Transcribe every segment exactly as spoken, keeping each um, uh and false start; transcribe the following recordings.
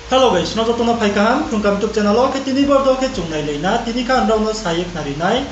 Hello guys, nrao joto no phai kaham Phrung Kaham YouTube channel wo. Khe tini bo video khe chung nailai na, tini khe ang nrao no sa ye khnari nai,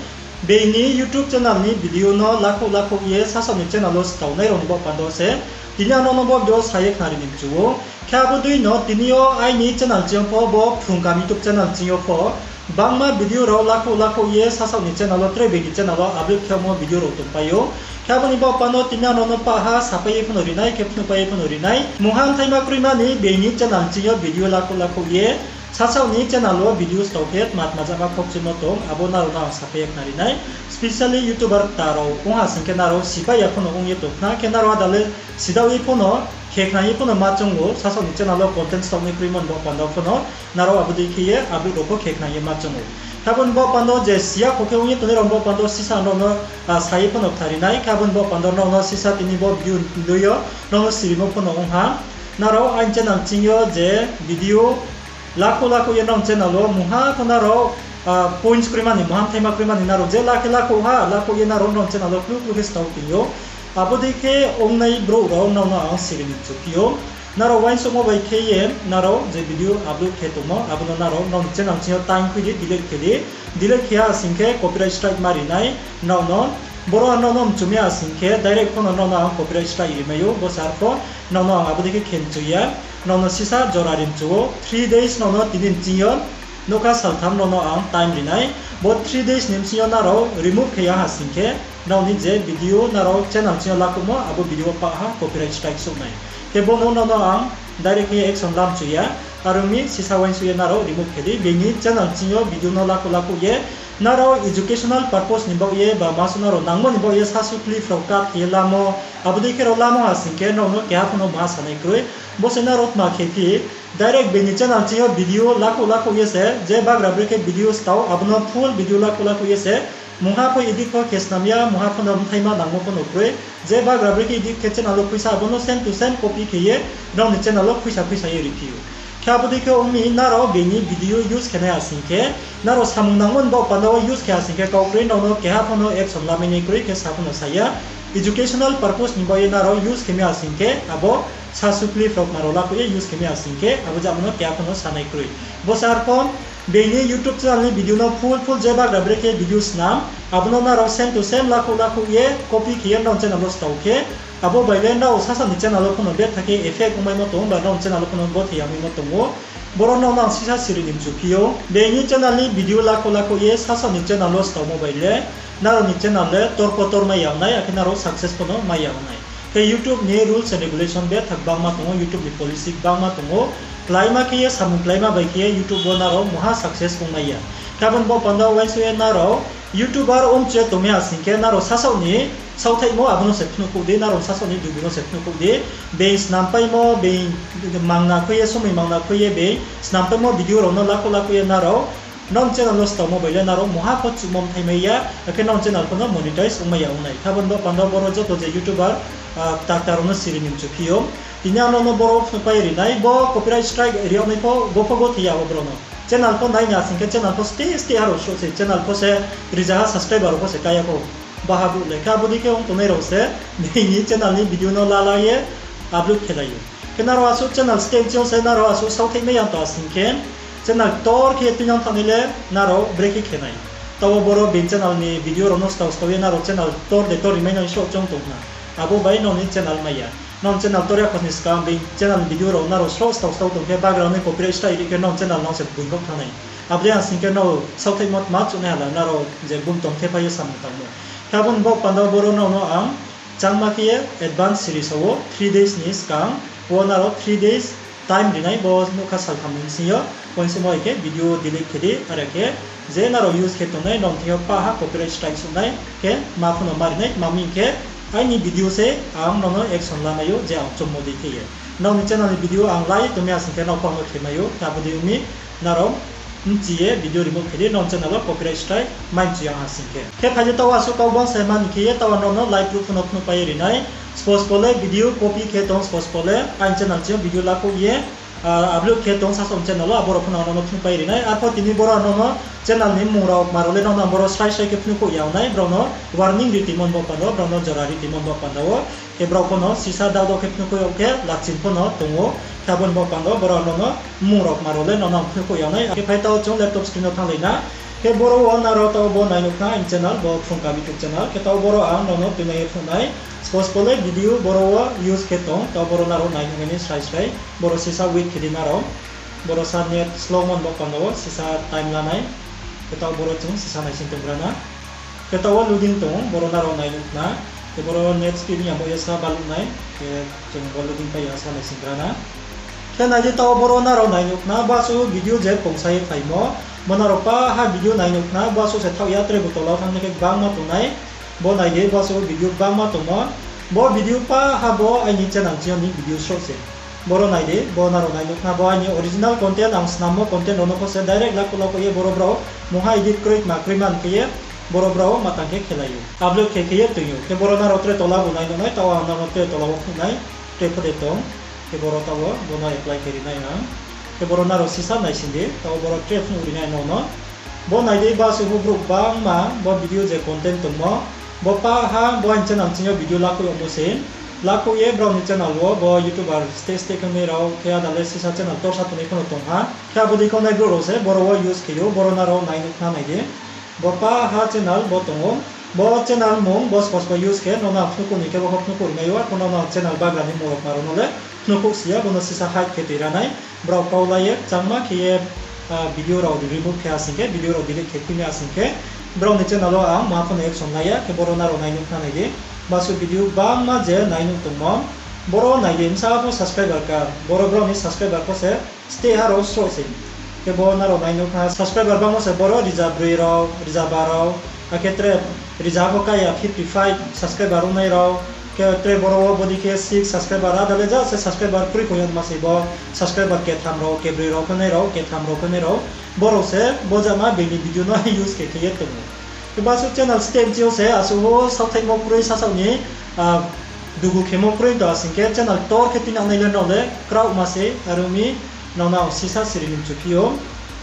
being ni YouTube channel ni video no lakhouh lakhouh ye sasaoh ni channel wo staonai rao ni baoh panda se tini ang nrao no bo video sa ye khnari ni mchu ou. Khe abo dei no tini yo aini channel ching yo pho, bo Phrung Kaham YouTube channel ching yo pho bangma video rao lakhouh lakhouh ye sasaoh ni channel wo, tre being ni channel wo upload khe yagmo video rao tongpai ou. Khe abo ni baoh panda tini ang nrao no pah ha sapai ye pho no ri nai, khe phnuhpai ye pho no ri nai. Mungha bthaima kroima ni being ni channel ching yo video lakhouh lakhouh ye sasaoh ni channel wo video stao khe tma tma jama khokchuimo tong, abo nrao no ang sapai ye khnari nai. Specially YouTuber kta rao ong ha sing khe nrao sipai ya pho no ong ye tong khna, khe nrao ada le sidaoh ye pho no, khe khna ye pho no ma choung ou, sasaoh ni channel wo content staonai kroimo ni baoh panda pho no nrao abo dei khe ye upload rao pho khe khna ye ma choung ou. Khe abo ni baoh panda je siya kho khe ong ye tongnai rao ni baoh panda sisa nrao no, ah, sa ye pho no khnari nai. Khe abo ni baoh panda nrao no sisa tini bo video dei yo nrao no sirimo pho no ong ha. Nrao aini channel ching yo je video lakhouh lakhouh ye nrao ni channel wo mungha pho nrao, ah, points kroima ni, mungha bthaima kroima ni nrao je lakhe lakhouh ha, lakhouh ye nrao nrao ni channel wo klu klu khe stao tong ou. Abo dei khe ongnai brouh rao nrao no ang siri ni mchu phi ou. Nrao uaingsouhmo bai khe ye nrao je video upload khe tongmo, abo no nrao nrao ni channel ching yo time khui di, delete khe di. Delete khe ya sing khe copyright strike ma ri nai nrao no. Boro nrao no mchu mi ya sing khe direct pho no nrao no ang copyright strike ri mai ou, bo se arpho nrao no ang abo dei khe khe mchu ya. Nrao no sisa jora ri mchu ou, three days nrao no tini ni ching yo, nougkha saltham nrao no ang time ri nai. Bo three days ni bsing yo nrao remove khe ya ha sing khe, nrao ni je video nrao channel ching yo lakhouhmo, abo video wo pah ha copyright strike souh nai. Khe bo no nrao no ang direct khe action la mchu ya. Are ong mi sisa uaingsouh ye nrao remove khe di. Being ni channel ching yo video no lakhouh lakhouh ye nrao educational purpose ni baoh ye ba ma suh nrao nangmo ni baoh ye sasu clip rao cut khe ye lamo, abo dei khe rao lamo ha sing khe nrao no keha pho no ma sanai kroi. Bo se nrao tma khe phi, direct being ni channel ching yo video lakhouh lakhouh ye se, je bagra brekhe video stao, abo no full video lakhouh lakhouh ye se, mungha pho edit pho khe snam ya, mungha pho no bthaima nangmo pho no kroi. Je bagra brekhe edit khe channel wo khuisa, abo no same to same copy khe ye nrao ni channel wo khuisa khuisa ye riphi ou. Khe abo dei khe ong mi nrao being ni video use khe nai ha sing khe, nrao samung nangmo ni baoh panda wo use khe ha sing khe kau kroi, nrao no keha pho no action lamai nai kroi, khe sa pho no sa ya. Educational purpose ni baoh ye nrao use khe mi ha sing khe, abo sasu clip rao kma rao lakhouh ye use khe mi ha sing khe, abo jamo no keha pho no sanai kroi. Bo se arpho being ni YouTube channel ni video no full full je bagra brekhe video snam, abo no nrao same to same lakhouh lakhouh ye copy khe ye nrao channel wo stao khe, abo bai le nrao sasaoh ni channel wo pho no betha khe effect ongmaimo tong ou, ba nrao channel wo pho no gothei yamaimo tong ou. Boro nrao no ang sisa siri ni mchu phi ou. Being ni channel ni video lakhouh lakhouh ye sasaoh ni channel wo staomo bai le, nrao ni channel le tor pho tor mai ya ong nai, akhe nrao success pho no mai ya ong nai. Khe YouTube ni rules and regulation betha gbangma tong ou, YouTube ni policy gbangma tong ou. Kláima khe ye, samung kláima bai khe ye YouTube wo nrao mungha success ong mai ya. Khe abo ni baoh panda uaingsouh ye nrao YouTuber ong mchu ye tong mi ha sing khe, nrao sasaoh ni saothaihmo abo no se phnuhkhouh di, nrao sasaoh ni dugu no se phnuhkhouh di. Being snampaimo, being mangna khui ye, somoi mangna khui ye being snampaimo video rao no lakhouh lakhouh ye nrao nrao ni channel wo staomo bai le nrao mungha pho chuhmo mthai mai ya, akhe nrao ni channel pho no monetize ongmai ya ong nai. Khe abo ni baoh panda boro joto je YouTuber, ah, kta kta rao no siri ni mchu phi ou. Tini ang nrao no boro phnuhpai ri nai, bo copyright strike ri yag nai pho, bo pho gothei ya wo brao no. Channel pho nai ni ha sing khe channel pho steh steh ha rao srouh se, channel pho se rizaha subscriber rao pho se kái ya khou. Baha brouh le khe abo dei khe ong tongnai rao se being ni channel ni video no lala ye upload khe lai ou. Khe nrao asuh channel steh ching yo se nrao asuh saothaih mai ya tong ha sing khe, channel ktor khe tuinang thanngnai le nrao brekhe khe nai. Taoh wo boro being channel ni video rao no stao stao ye nrao channel tor de tor ri mai nai srouh choung tong khna. Abo bai nrao ni channel mai ya. Nrao ni channel tor ya khosni skang being channel ni video rao nrao srouh stao stao tong khe bagra ni copyright strike ri khe nrao ni channel nang se boing khaoh thanngnai. Abo dei ha sing khe nrao saothaihmo tma chuhnai hala nrao je bumtong khe phai ye samung tangmo. Khe abo ni baoh panda boro nrao no ang changma khe ye advance siri sa wo three days ni skang, wo nrao three days time ri nai, bo nougkha saltham ni bsing yo, uaingsouhmo bai khe video delete khe di, are khe je nrao use khe tongnai nrao ni thing yo pah ha copyright strike souh nai, khe ma pho no ma ri nai, tma hing khe aini video se ang nrao no action la mai ou, je ang choungmo dei khe ye. Nrao ni channel ni video ang la ye tong mi ha sing khe nrao pho ang no khe mai ou, khe abo dei ong mi nrao mchi ye video remove khe di, nrao ni channel wo copyright strike mai mchu ya ha sing khe. Khe phai di taoh wo asuh kau bang se mani khe ye taoh wo nrao no live proof pho no phnuhpai ye ri nai. Suppose pho le video copy khe tong, suppose pho le aini channel ching yo video lakhouh ye, ah, upload khe tong sasaoh ni channel wo, abo rao pho no ang nrao no phnuhpai ri nai. Arpho tini boro ang nrao no channel ni mmung rao kma rao le nrao no ang boro srai srai khe phnuhkhouh ya ong nai, brao no warning ri tongmo ni baoh panda wo, brao no jora ri tongmo ni baoh panda wo. Khe brao pho no sisa daoh daoh khe phnuhkhouh yag khe laching pho no tong ou. Abo ni baoh panda wo boro ang nono mmung rao kma rao le nono ang phnuh khuh yag nai. Akhe phai taoh chung laptop screen no thannglai na. Khe boro wo nrao taoh bo nai nuh khna aini channel, bo Phrung Kam YouTube channel. Khe taoh boro ang nono tuinai ye phnuh nai. Suppose bo le video boro wo use khe tong, taoh boro nrao nai nuh nai ni srai srai. Boro sisa wait khe di nrao. Boro sa net slow mo ni baoh panda wo sisa time la nai. Khe taoh boro chung sisa naising tonggra na. Khe taoh wo loading tong ou, boro nrao nai nuh khna. Khe boro net speed ni abo ye sa baluh nai. Khe chung bo loading pai ya sa naising gra na. Khe nai di taoh boro nrao nai nuh khna, bo asuh video je pungsa ye phaimo. Bo nrao pa ha video nai nuh khna, bo asuh se thaoh ya, tre bo tola wo thanng nai khe gbangma tongnai. Bo nai di, bo asuh video gbangma tongmo. Bo video pa ha bo aini channel ching yo ni video srouh se. Boro nai di, bo nrao nai nuh khna, bo aini original content, ang snammo content rao no pho se direct lakuh lakuh ye boro brao mungha edit kroi kma kroi man khe ye boro brao ma tang khe khelai ou. Upload khe khe ye toing ou. Khe boro nrao tre tola bo nai nuh nai, taoh ang nrao no tre tola wo phnuh nai, tre pho de tong. Khe boro taoh wo bo no apply khe ri nai ang. Khe boro nrao sisa naising di, taoh wo boro tre phnuh ri nai nono. Bo nai di, bo asuh brouh gbangma bo video je content tongmo. Bo pa ha bo aini channel ching yo video lakuh yagmo se. Lakuh ye brao ni channel wo bo YouTuber state state khe nai rao, khe ada le sisa channel torsa tongnai pho no tong ha. Khe abo dei khe nai brouh rao se boro wo use khe ou, boro nrao nai nuh khna nai di. Bo pa ha channel bo tong ou. Bo channel mung bo suppose bo use khe nono ang phnuh khuh ni khe bo pho phnuh khuh ri nai ou, arphuh nono ang channel bagra ni mung rao kma rao no le phnuh khuh si ya, bo no sisa hide khe toi ra nai. Brao kau la ye changma khe ye video rao remove khe asing khe, video rao delete khe khui nai asing khe, brao ni channel wo ang ma pho no action la ya, khe boro nrao nai nuh khna nai di. Bo asuh video gbangma je nai nuh tongmo, boro nai di, bsa pho subscriber ka, boro brao ni subscriber pho se state ha rao srouh se. Khe bo nrao nai nuh khna subscriber bangmo se boro riza broi rao, riza ba rao, akhe tre riza pho ka ya fifty five subscriber ong nai rao, khe tre boro wo bodei khe six subscriber, ada le just se subscriber kroi kong ya ma se bo subscriber ketham rao, kebroi rao khe nai rao, ketham rao khe nai rao, boro se bo jama being ni video no use khe khe ye tong ou. Khe bo asuh channel state ching yo se asuh wo saohthaihmo kroi sasaoh ni dugu khemo kroi to asing khe channel tor khe tuinang nai le nrao le kraoh ma se, are ong mi nono ang sisa siri ni mchu phi ou.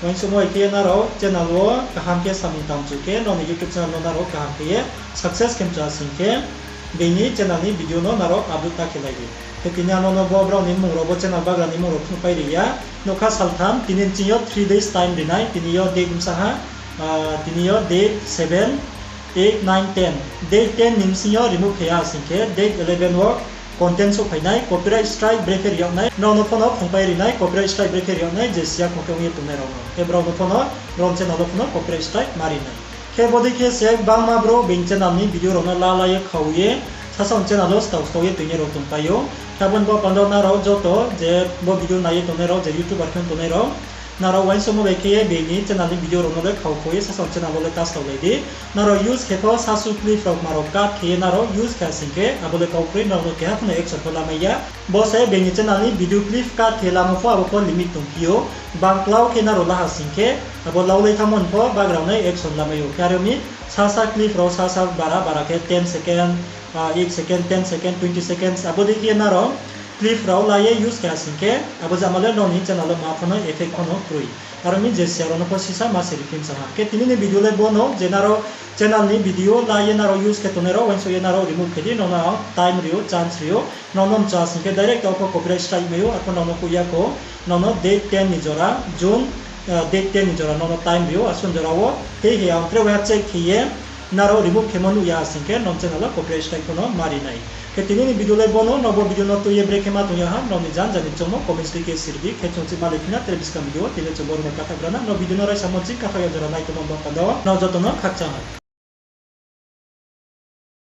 Uaingsouhmo bai khe ye nrao channel wo kaham khe samung tang mchu khe, nrao ni YouTube channel no nrao kaham khe ye success khe mchu asing khe, being ni channel ni video no nrao upload ta khe lai di. Khe tini ang nono bo brao ni mmung rao, bo channel bagra ni mmung rao phnuhpai ri ya. Nougkha saltham, tini ni ching yo three days time ri nai, tini yo date bsa ha, tini yo date seven, eight, nine, ten. Date ten ni bsing yo remove khe ya sing khe, date eleven wo content souhphai nai, copyright strike brekhe ri yag nai, nrao no pho no phrungpai ri nai, copyright strike brekhe ri yag nai, je siya khong khe ong ye tongnai rao no. Khe brao no pho no, brao ni channel wo pho no copyright strike ma ri nai. Khe bodei khe se gbangma brouh being channel ni video rao no la la ye khau ye, sasaoh ni channel wo stao stao ye toinai rao tongpai ou. Khe abo ni bo panda wo nrao joto je bo video nai ye tongnai rao, je YouTuber khe tongnai rao, nrao uaingsouhmo bai khe ye being ni channel ni video rao no le khau khau ye sasaoh ni channel wo le ta stao lai di. Nrao use khe pho sasu clip rao kma rao cut khe ye nrao use khe asing khe, abo le kau kroi, nrao no keha pho no action pho lamai ya. Bo se being ni channel ni video clip cut khe lamo pho abo pho limit tongphi ou. Bang klau khe nrao la ha sing khe, abo laulai thanngmo ni pho bagra nai action lamai ou. Khe are ong mi sasa clip rao sasa bara bara khe ten second, eight second, ten second, twenty seconds, abo dei khe nrao clip rao la ye use khe asing khe, abo jama le nrao ni channel wo ma pho no effect pho no kroi. Are ong mi je siya rao no pho sisa ma siri phi msa ha. Khe tini ni video le bo no, je nrao channel ni video la ye nrao use khe tongnai rao, uaingsouh ye nrao remove khe di, nrao no ang time ri ou, chance ri ou, nrao no mchu asing khe direct taoh pho copyright strike mai ou, arpho nrao no khui ya kho, nrao no date ten ni jora, June, date ten ni jora nrao no time ri ou, asuh ni jora wo, tei he ang tre waiha check khe ye, nrao remove khemo nuh ya asing khe, nrao ni channel wo copyright strike pho no ma ri nai. Khe tini ni video le bo no, nrao bo video no tui ye brekhe ma tong ya ha, nrao ni jan jan ni choungmo comments tui khe siri di, khe chung chih malai phi na tre buskang video wo, tini chung boro no kathagra na, nrao video no raisa mo ching kathaoh ya jora nai tongmo bo panda wo, nrao joto no khakchang ha.